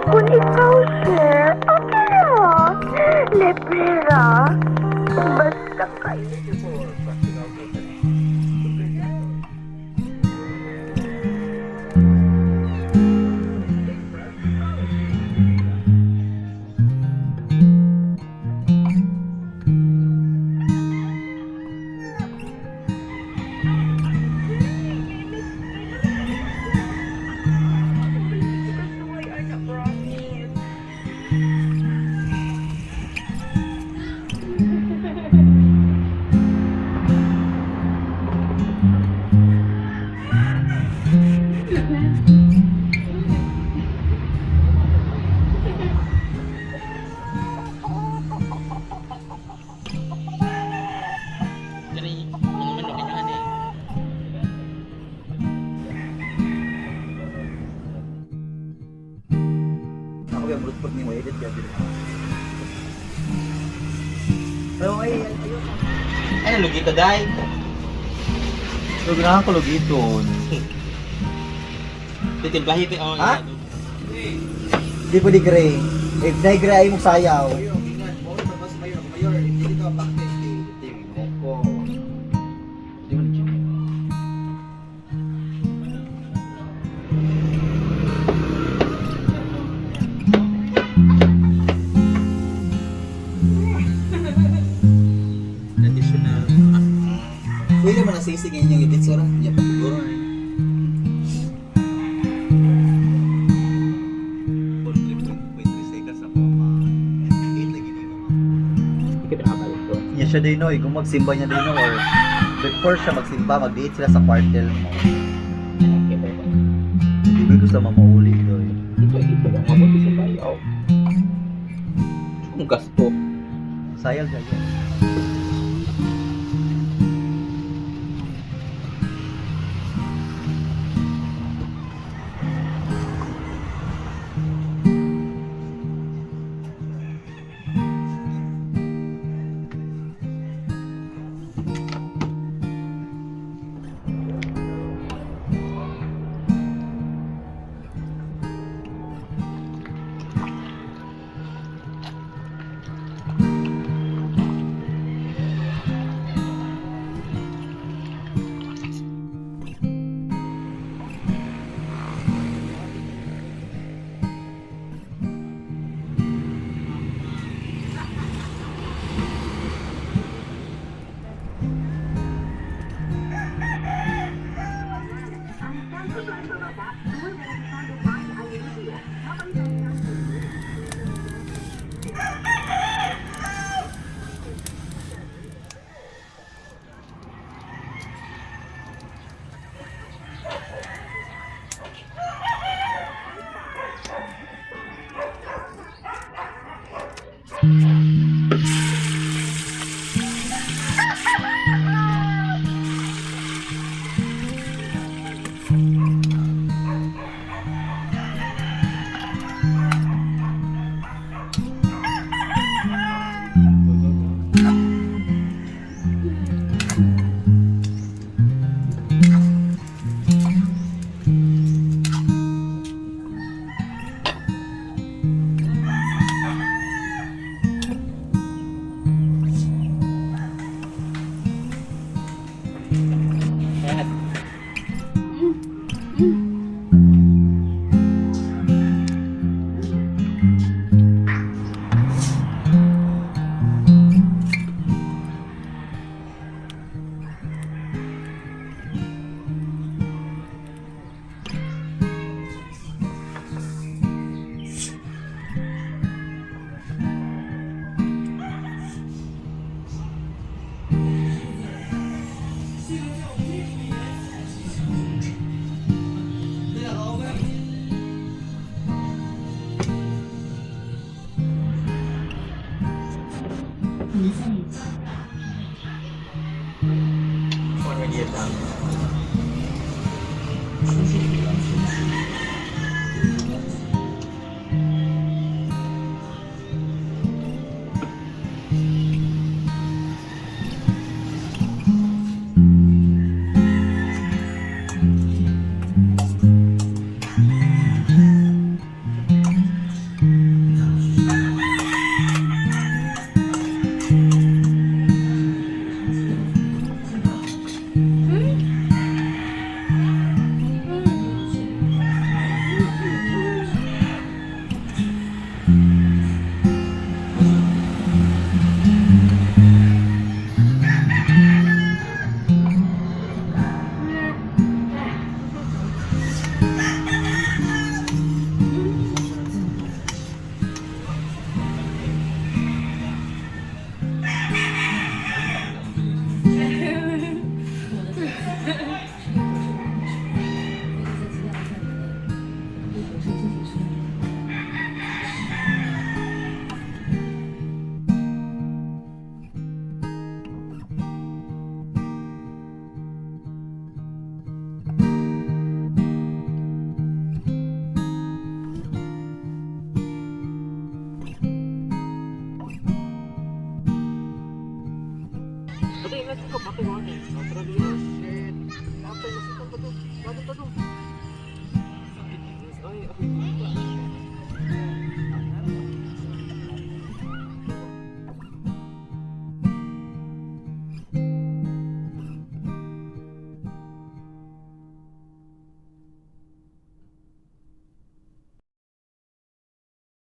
Kung ikaw, sir, okay ra. Libre ra. Basta kayo. Kani mga manok inyo ani. Ako yung brutpot ni mo edit ya. Pero ay ayun. Ay lugito dai. So ganahan ko lugiton. Titimplahi ti oh. Ha? Di po di gray. If na gray ay mong sayaw. Di mo legit. Additional. Pwede man ang sisig inyong edit sora. Iya pa siguro na. 3.3 seconds ako ma. 8 lagi ni mo. Hindi ka ko. Niya siya din no, eh, kung magsimba niya din no, or before siya magsimba, mag-date sila sa kwartel mo. Hindi ko sa mamauli doy. Ito ito lang mabuti sa bayaw. Kung gasto. Sayang siya yun. Patay, let's go. Patay, wala. Tara, shit. Patay, masitan pa to. Patay pa to. Sakit. Ay, okay.